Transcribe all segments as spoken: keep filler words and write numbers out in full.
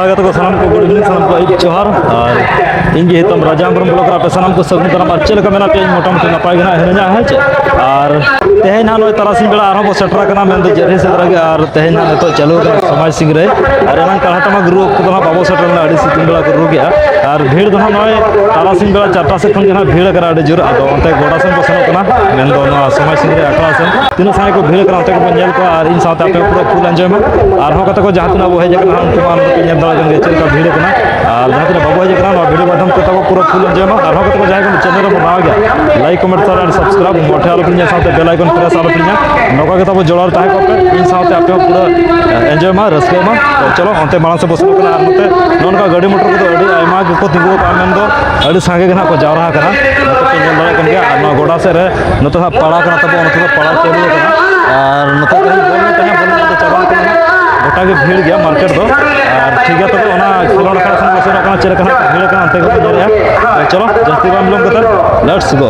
ᱜᱟᱛᱮ ᱠᱚ ᱥᱟᱱᱟᱢ ᱠᱚ good evening, ᱥᱟᱱᱟᱢ ᱠᱚ ᱟᱹᱭᱩᱵ ᱡᱚᱦᱟᱨ᱾ ᱟᱨ ᱤᱧ ᱜᱮ ᱦᱤᱛᱟᱹᱢ ᱨᱟᱡᱟ ᱦᱮᱢᱵᱨᱚᱢ ᱵᱞᱚᱠ ᱨᱮ ᱟᱯᱮ ᱥᱟᱱᱟᱢ ᱠᱚ ᱥᱟᱹᱜᱩᱱ ᱫᱟᱨᱟᱢ᱾ ᱟᱨ ᱪᱮᱫ ᱞᱮᱠᱟ ᱢᱮᱱᱟᱜ ᱯᱮᱭᱟ? ᱤᱧ ᱢᱚᱴᱟᱢᱩᱴᱤ ᱱᱟᱯᱟᱭ ᱜᱮ ᱱᱟᱦᱟᱜ ᱦᱤᱱᱟᱹᱧᱟ, ᱦᱮᱸ ᱪᱮ? ᱟᱨ ᱛᱮᱦᱮᱧ ᱱᱟᱦᱟᱜ ᱱᱚᱜᱼᱚᱭ ᱛᱟᱨᱟᱥᱤᱧ ᱵᱮᱲᱟ ᱟᱨᱦᱚᱸ ᱵᱚ ᱥᱮᱴᱮᱨ ᱟᱠᱟᱱᱟ, ᱢᱮᱱᱫᱚ ᱡᱟᱹᱨᱦᱤ ᱥᱮᱸᱫᱽᱨᱟ ᱜᱮ᱾ ᱟᱨ ᱛᱮᱦᱮᱧ ᱱᱟᱦᱟᱜ ᱱᱤᱛᱚᱜ ᱪᱟᱹᱞᱩ ᱟᱠᱟᱱᱟ ᱥᱚᱢᱟᱡᱽ ᱥᱤᱝ ᱨᱮ᱾ ᱟᱨ ᱮᱱᱟᱝ ᱠᱟᱞᱦᱟᱴᱟᱢᱟ ᱜᱩᱨᱩ ᱚᱠᱛᱚ ᱫᱚ ᱱᱟᱦᱟᱜ ᱵᱟᱵᱚ ᱥᱮᱴᱮᱨ ᱞᱮᱱᱟ, ᱟᱹᱰᱤ ᱥᱤᱛᱩᱝ ᱵᱮᱲᱟ ᱠᱚ ᱨᱩ ᱠᱮᱜᱼᱟ᱾ ᱟᱨ ᱵᱷᱤᱲ ᱫᱚ ᱱᱟᱦᱟᱜ ᱱᱚᱜᱼᱚᱭ ᱛᱟᱨᱟᱥᱤᱧ ᱵᱮᱲᱟ ᱪᱟᱨᱴᱟ ᱥᱮᱫ ᱠᱷᱚᱱ ᱜᱮ ᱱᱟᱦᱟᱜ ᱵᱷᱤᱲ ᱟᱠᱟᱱᱟ ᱟᱹᱰᱤ ᱡᱳᱨ᱾ ᱟᱫᱚ ᱚᱱᱛᱮ ᱜᱚᱰᱟ ᱥᱮᱱ ᱵᱚ ᱥᱮᱱᱚᱜ ᱠᱟᱱᱟ, ᱢᱮᱱᱫᱚ ᱱᱚᱣᱟ ᱥᱚᱢᱟᱡᱽ ᱥᱤᱝ ᱨᱮ ᱟᱠᱷᱲᱟ ᱥᱮᱱ᱾ ᱛᱤᱱᱟᱹᱜ ᱥᱟᱸᱜᱮ ᱠᱚ ᱵᱷᱤᱲ ᱟᱠᱟᱱᱟ, ᱚᱱᱛᱮ ᱜᱮᱵᱚᱱ ᱧᱮᱞ ᱠᱚᱣᱟ᱾ ᱟᱨ ᱤᱧ ᱥᱟᱶᱛᱮ ᱟᱯᱮ ᱯᱩᱨᱟᱹ full enjoy ᱢᱟ᱾ ᱟᱨᱦᱚᱸ ᱜᱟᱛᱮ ᱠᱚ ᱡᱟᱦᱟᱸ ᱛᱤᱱᱟᱹᱜ ᱵᱚ ᱦᱮᱡ ᱟᱠᱟᱱᱟ, ᱩᱱᱠᱩ ᱢᱟ ᱯᱮ ᱧᱮᱞ ᱫᱟᱲᱮᱭᱟᱜ ᱠᱟᱱ ᱜᱮᱭᱟ ᱪᱮᱫ ᱞᱮᱠᱟ ᱵᱷᱤᱲ ᱟᱠᱟᱱᱟ᱾ ᱟᱨ ᱡᱟᱦᱟᱸ ᱛᱤᱱᱟᱹᱜ ᱵᱟᱵᱚ ᱦᱮᱡ ᱟᱠᱟᱱᱟ, ᱱᱚᱣᱟ video ᱢᱟᱫᱽᱫᱷᱚᱢ ᱛᱮ ᱛᱟᱵᱚ ᱯᱩᱨᱟᱹ full enjoy ᱢᱟ᱾ ᱟᱨᱦᱚᱸ ᱜᱟᱛᱮ ᱠᱚ ᱡᱟᱦᱟᱸᱭ ᱠᱚ channel ᱨᱮᱵᱚᱱ ᱱᱟᱣᱟ ᱜᱮᱭᱟ, like, comment, share and subscribe ᱢᱚᱴᱷᱮ ᱟᱞᱚ ᱯᱮ ᱦᱤᱲᱤᱧᱟ, ᱥᱟᱶᱛᱮ bell icon press ᱟᱞᱚ ᱯᱮ ᱦᱤᱲᱤᱧᱟ᱾ ᱱᱚᱝᱠᱟ ᱜᱮ ᱛᱟᱵᱚ ᱡᱚᱲᱟᱣ ᱨᱮ ᱛᱟᱦᱮᱸ ᱠᱚᱜ ᱯᱮ᱾ ᱤᱧ ᱥᱟᱶᱛᱮ ᱟᱯᱮ ᱦᱚᱸ ᱯᱩᱨᱟᱹ enjoy ᱢᱟ, ᱨᱟᱹᱥᱠᱟᱹᱭ ᱢᱟ᱾ ᱛᱚ ᱪᱚᱞᱚ, ᱚᱱᱛᱮ ᱢᱟᱲᱟᱝ ᱥᱮᱫ ᱵᱚ ᱥᱮᱱᱚᱜ ᱠᱟᱱᱟ᱾ ᱟᱨ ᱱᱚᱛᱮ ᱱᱚᱜᱼᱚ ᱱᱚᱝᱠᱟ ᱜᱟᱹᱰᱤ ᱢᱚᱴᱚᱨ ᱠᱚᱫᱚ ᱟᱹᱰᱤ ᱟᱭᱢᱟ ᱜᱮᱠᱚ ᱛᱤᱸᱜᱩ ᱟᱠᱟᱫᱼᱟ, ᱢᱮᱱᱫᱚ ᱟᱹᱰᱤ ᱥᱟᱸᱜᱮ ᱜᱮ ᱱᱟᱦᱟᱜ ᱠᱚ ᱡᱟᱣᱨᱟ ᱟᱠᱟᱱᱟ, ᱱᱚᱛᱮ ᱯᱮ ᱧᱮᱞ ᱫᱟᱲᱮᱭᱟᱜ ᱠᱟᱱ ᱜᱮᱭᱟ᱾ ᱟᱨ ᱱᱚᱣᱟ ᱜᱚᱰᱟ ᱥᱮᱫ ᱨᱮ ᱱᱚᱛᱮ ᱦᱟᱸᱜ ᱯᱟᱲᱟ ᱠᱟᱱᱟ ᱛᱟᱵᱚ, ᱚᱱᱟ ᱛᱮᱫᱚ ᱯᱟᱲᱟ ᱪᱟᱹᱞᱩ ᱟᱠᱟᱱᱟ᱾ ᱟᱨ ᱱᱚᱛᱮ ᱛᱮᱦᱮᱧ ᱵᱚᱞ ᱮᱱᱮᱡ ᱛᱟᱦᱮᱸ, ᱵᱚᱞ ᱮᱱᱮᱡ ᱫᱚ ᱪᱟᱵᱟ ᱟᱠᱟᱱᱟ᱾ ᱜᱚᱴᱟ ᱜᱮ ᱵᱷᱤᱲ ᱜᱮᱭᱟ ᱢᱟᱨᱠᱮᱴ ᱫᱚ᱾ ᱟᱨ ᱴᱷᱤᱠ ᱜᱮᱭᱟ, ᱛᱚᱵᱮ ᱚᱱᱟ ᱠᱷᱮᱞᱳᱰ ᱟᱠᱷᱲᱟ ᱥᱮᱱ ᱵᱚ ᱥᱮᱱᱚᱜ ᱠᱟᱱᱟ, ᱪᱮᱫ ᱞᱮᱠᱟ ᱱᱟᱜ ᱠᱚ ᱵᱷᱤᱲ ᱟᱠᱟᱱᱟ, ᱚᱱᱛᱮ ᱜᱮᱵᱚᱱ ᱧᱮᱞᱮᱜᱼᱟ᱾ ᱛᱚ ᱪᱚᱞᱚ, ᱡᱟᱹᱥᱛᱤ ᱵᱟᱝ ᱵᱤᱞᱚᱢ ᱠᱟᱛᱮ, let's go᱾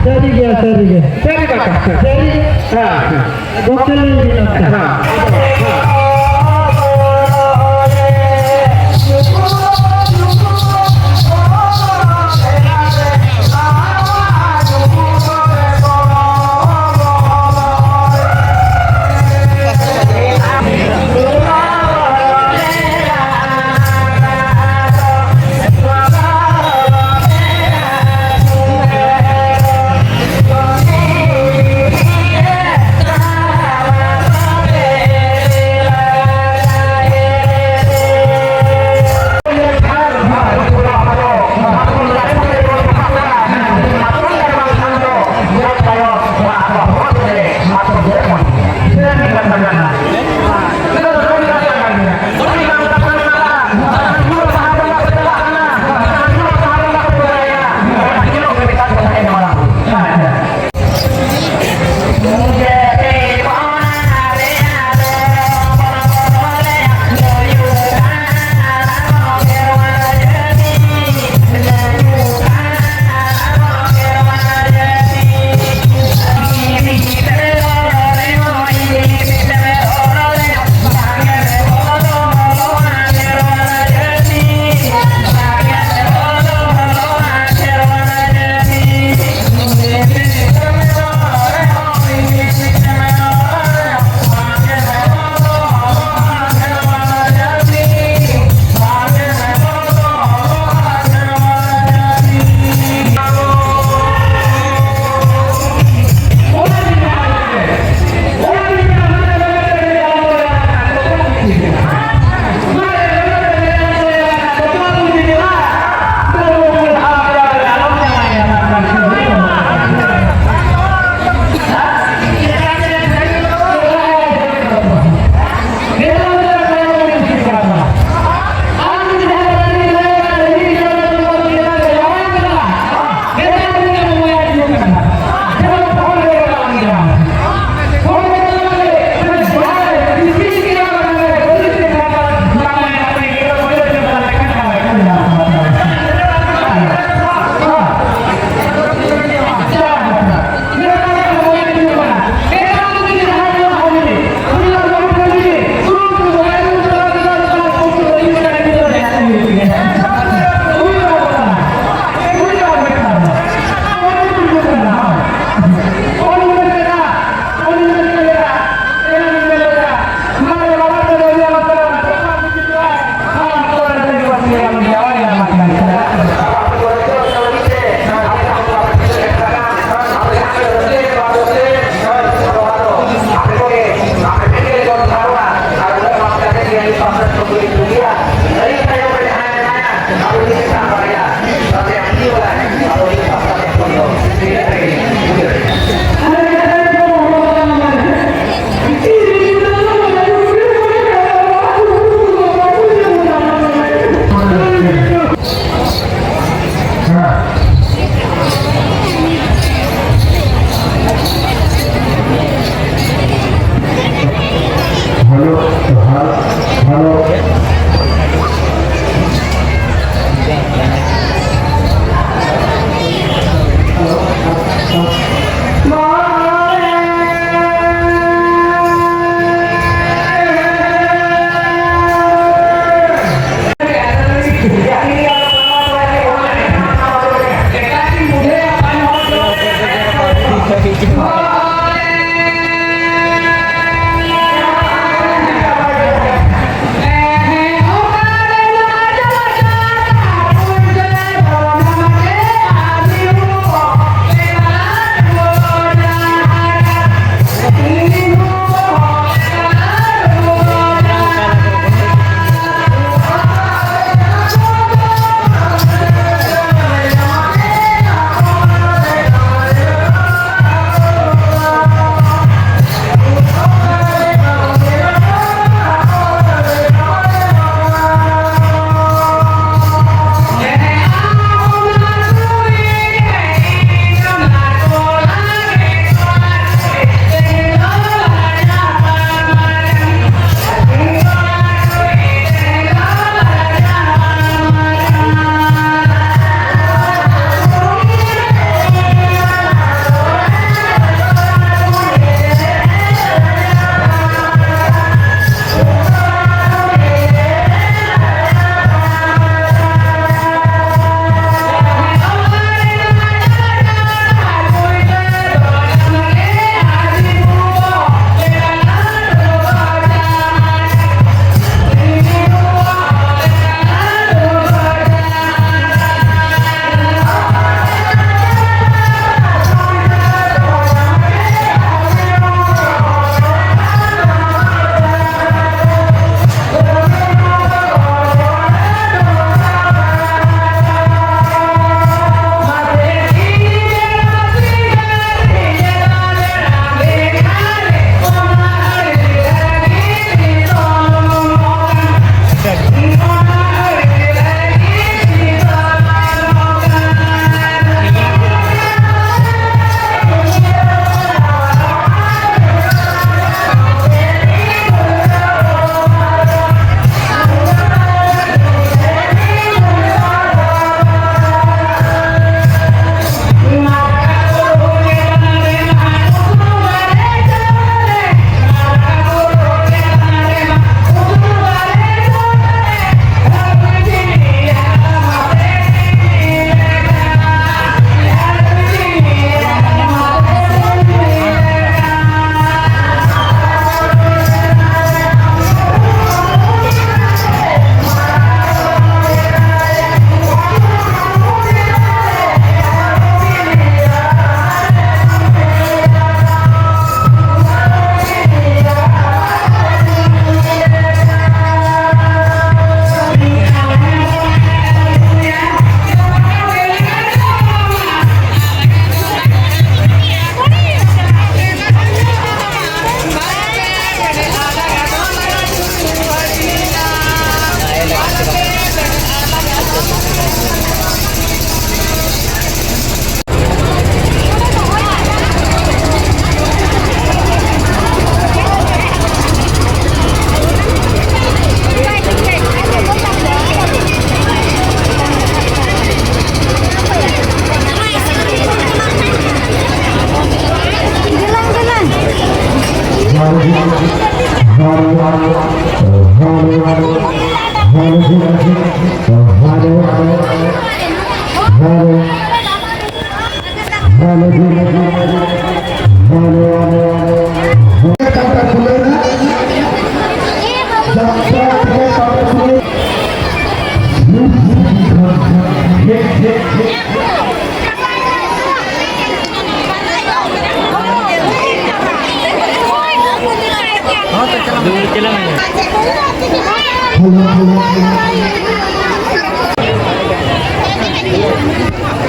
ᱥᱟᱹᱨᱤ ᱜᱮᱭᱟ, ᱥᱟᱹᱨᱤ ᱜᱮ᱾ ᱥᱟᱹᱨᱤ ᱠᱟᱛᱷᱟ᱾ ᱥᱟᱹᱨᱤ᱾ ᱦᱮᱸ᱾ ᱜᱚᱢᱠᱮ ᱞᱟᱹᱭ ᱵᱤᱱ ᱚᱱᱠᱟ᱾ ᱦᱮᱸ᱾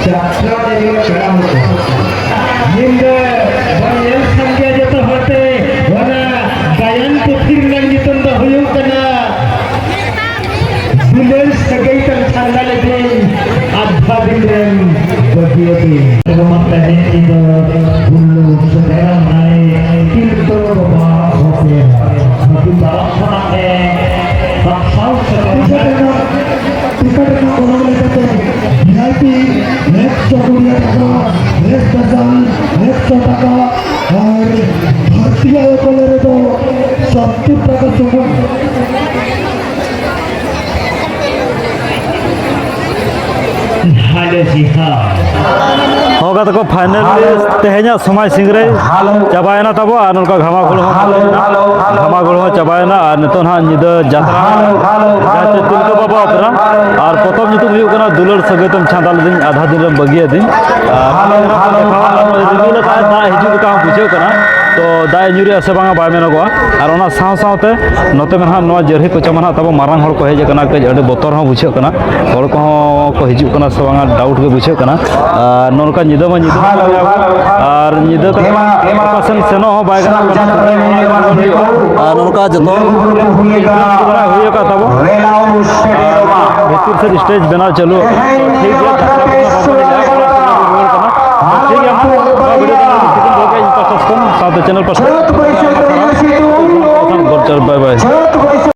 ᱡᱟᱛᱨᱟ ᱨᱮ ᱱᱤᱭᱟᱹ ᱯᱮᱲᱟ ᱦᱚᱲ ᱠᱚ᱾ ᱧᱤᱫᱟᱹ ᱵᱚᱱ ᱧᱮᱞ ᱥᱟᱸᱜᱮᱭᱟ ᱡᱚᱛᱚ ᱦᱚᱲᱛᱮ᱾ ᱚᱱᱟ ᱜᱟᱭᱟᱱ ᱯᱩᱛᱷᱤ ᱨᱮᱱᱟᱜ ᱧᱩᱛᱩᱢ ᱫᱚ ᱦᱩᱭᱩᱜ ᱠᱟᱱᱟ ᱫᱩᱞᱟᱹᱲ ᱥᱟᱹᱜᱟᱹᱭ ᱛᱟᱢ ᱪᱷᱟᱱᱫᱟ ᱞᱮᱫᱮᱧ, ᱟᱫᱷᱟ ᱫᱤᱱ ᱨᱮᱢ ᱵᱟᱹᱜᱤᱭᱟᱹᱫᱤᱧ᱾ ᱛᱮᱦᱮᱧ ᱧᱤᱫᱟᱹ ᱫᱩᱞᱟᱹᱲ ᱥᱟᱹᱜᱟᱹᱭ ᱨᱮᱱᱟᱜ ᱠᱤᱨᱛᱚᱱ ᱵᱟᱵᱟ ᱦᱚᱛᱮ ᱦᱟᱹᱛᱤ ᱛᱟᱲᱟᱢ ᱠᱷᱚᱱᱟᱜ ᱮ ᱥᱟᱢᱥᱟᱣ ᱥᱮᱴᱮᱨ ᱮᱱᱟ᱾ ᱴᱤᱠᱤᱴ ᱨᱮᱱᱟᱜ ᱜᱚᱱᱚᱝ ᱞᱮᱠᱟᱛᱮ ᱵᱷᱤ ᱟᱭ ᱯᱤ ᱮᱠᱥᱚ ᱠᱩᱲᱤ ᱴᱟᱠᱟ, ᱮᱥ ᱯᱮᱥᱟᱞ ᱮᱠᱥᱚ ᱴᱟᱠᱟ ᱟᱨ ᱵᱷᱟᱨᱛᱤᱭᱟ ᱮᱠᱚᱞᱮ ᱨᱮᱫᱚ ᱥᱚᱛᱛᱚᱨ ᱴᱟᱠᱟ ᱥᱩᱢᱩᱝ᱾ ᱦᱟᱞᱮ ᱡᱤᱦᱟ᱾ ᱦᱚᱸ ᱜᱟᱛᱮ ᱠᱚ, ᱯᱷᱟᱭᱱᱟᱞ ᱛᱮᱦᱮᱧᱟᱜ ᱥᱚᱢᱟᱡᱽ ᱥᱤᱝᱨᱟᱹᱭ ᱪᱟᱵᱟᱭᱮᱱᱟ ᱛᱟᱵᱚ, ᱟᱨ ᱱᱚᱝᱠᱟ ᱜᱷᱟᱢᱟ ᱜᱷᱩᱲ ᱦᱚᱸ ᱦᱟᱞᱮ ᱦᱩᱭᱱᱟ᱾ ᱜᱷᱟᱢᱟ ᱜᱷᱩᱲ ᱦᱚᱸ ᱪᱟᱵᱟᱭᱮᱱᱟ, ᱟᱨ ᱱᱤᱛᱚᱜ ᱱᱟᱦᱟᱜ ᱧᱤᱫᱟᱹ ᱡᱟᱛᱨᱟ, ᱡᱟᱦᱟᱸ ᱪᱮ ᱛᱤᱞᱠᱟᱹ ᱵᱟᱵᱟ ᱚᱯᱮᱨᱟ, ᱟᱨ ᱯᱚᱛᱚᱵ ᱧᱩᱛᱩᱢ ᱦᱩᱭᱩᱜ ᱠᱟᱱᱟ ᱫᱩᱞᱟᱹᱲ ᱥᱟᱹᱜᱟᱹᱭ ᱛᱮᱢ ᱪᱷᱟᱸᱫᱟ ᱞᱤᱫᱟᱹᱧ, ᱟᱫᱷᱟ ᱫᱤᱱ ᱨᱮᱢ ᱵᱟᱹᱜᱤᱭᱟᱹᱫᱤᱧ᱾ ᱟᱨ ᱨᱤᱢᱤᱞ ᱟᱠᱟᱫ, ᱫᱟᱜ ᱦᱤᱡᱩᱜ ᱞᱮᱠᱟ ᱦᱚᱸ ᱵᱩᱡᱷᱟᱹᱜ ᱠᱟᱱᱟ, ᱛᱚ ᱫᱟᱜ ᱮ ᱧᱩᱨᱮᱜᱼᱟ ᱥᱮ ᱵᱟᱝᱟ ᱵᱟᱭ ᱢᱮᱱᱚᱜᱚᱜᱼᱟ᱾ ᱟᱨ ᱚᱱᱟ ᱥᱟᱶ ᱥᱟᱶᱛᱮ ᱱᱚᱛᱮ ᱢᱟ ᱱᱟᱦᱟᱜ ᱱᱚᱣᱟ ᱡᱟᱹᱨᱦᱤ ᱠᱚᱪᱟ ᱢᱟ ᱱᱟᱦᱟᱜ ᱛᱟᱵᱚ ᱢᱟᱨᱟᱝ ᱦᱚᱲ ᱠᱚ ᱦᱮᱡ ᱟᱠᱟᱱᱟ, ᱠᱟᱹᱡ ᱟᱹᱰᱤ ᱵᱚᱛᱚᱨ ᱦᱚᱸ ᱵᱩᱡᱷᱟᱹᱜ ᱠᱟᱱᱟ, ᱦᱚᱲ ᱠᱚᱦᱚᱸ ᱠᱚ ᱦᱤᱡᱩᱜ ᱠᱟᱱᱟ ᱥᱮ ᱵᱟᱝᱟ, ᱰᱟᱣᱩᱴ ᱜᱮ ᱵᱩᱡᱷᱟᱹᱜ ᱠᱟᱱᱟ᱾ ᱟᱨ ᱱᱚᱜᱼᱚ ᱱᱚᱝᱠᱟ ᱧᱤᱫᱟᱹ ᱢᱟ ᱧᱤᱫᱟᱹ ᱠᱟᱱ ᱜᱮᱭᱟ, ᱟᱨ ᱧᱤᱫᱟᱹ ᱠᱟᱛᱮ ᱚᱠᱟ ᱥᱮᱱ ᱥᱮᱱᱚᱜ ᱦᱚᱸ ᱵᱟᱭ ᱜᱟᱱᱚᱜ ᱠᱟᱱᱟ, ᱚᱲᱟᱜ ᱨᱩᱣᱟᱹᱲ ᱦᱩᱭᱩᱜᱼᱟ᱾ ᱟᱨ ᱱᱚᱝᱠᱟ ᱡᱚᱛᱚ ᱦᱚᱲ ᱵᱟᱲᱟ ᱦᱩᱭ ᱟᱠᱟᱫ ᱛᱟᱵᱚ, ᱟᱨ ᱵᱷᱤᱛᱤᱨ ᱥᱮᱫ ᱥᱴᱮᱡᱽ ᱵᱮᱱᱟᱣ ᱪᱟᱹᱞᱩ ᱴᱷᱤᱠ ᱜᱮᱭᱟ᱾